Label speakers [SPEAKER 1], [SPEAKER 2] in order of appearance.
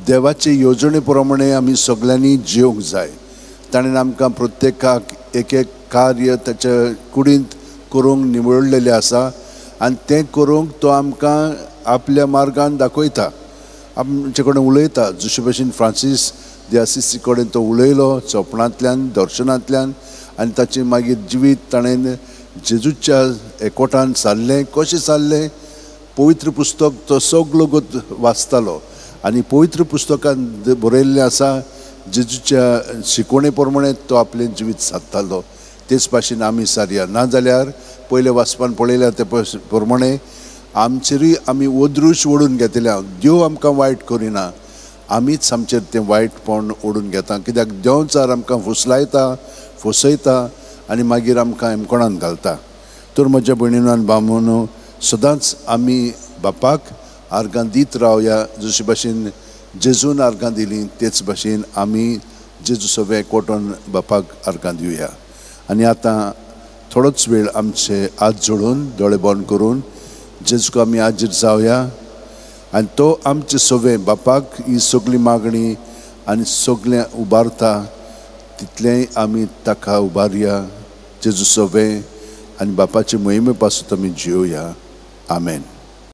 [SPEAKER 1] देवाचे येवजणे प्रमाणे आमी सगल्यांनी जिवंक जाय. ताणें आमकां प्रत्येकाक एक एक कार्य ताच्या कुडींत करूंक निवडलेलें आसा आनी तें करूंक तो आमकां आपल्या मार्गान दाखयता, आमचे कडेन उलयता. जशे भशेन फ्रांसीस दे आसिसी कडेन तो उलयलो सपनांतल्यान, दर्शनांतल्यान, आनी ताचें मागीर जिवीत ताणें जेजूच्या एकवटान सारलें. कशें सारलें? पवित्र पुस्तक तो सगलो वाचतालो आनी पवित्र पुस्तकान बरयल्लें आसा जेजूच्या शिकवणे प्रमाणे तो आपलें जिवीत सादतालो. तेच भाशेन आमी सारया, नाजाल्यार पयले वाचपान पळयल्या ते प्रमाणे आमचेरूय आमी अदृश्य ओडून घेतल्या. देव आमकां वायट करिना, आमीच आमचेर तें वायटपण ओडून घेता. कित्याक देंवचार आमकां फुसलायता, फसयता आनी मागीर आमकां एमकोणान घालता. तर म्हज्या भयणीनो आनी भावांनो, सदांच आमी बापाक आर्गां दीत रावया. जशे भाशेन जेजून आर्गां दिलीं तेच भाशेन आमी जेजू सगळें एकवटून बापाक आर्गां दिवया. आनी आतां थोडोच वेळ आमचे हात जोडून दोळे बंद करून जेजूक आमी हाजीर जावया आनी तो आमचे सगळें बापाक ही सगळी मागणी आनी सगळें उबारता तितलेंय आमी ताका उबारया. जेजू सगळें आनी बापाचे मोहिमे पासून आमी जियोया. आमेन.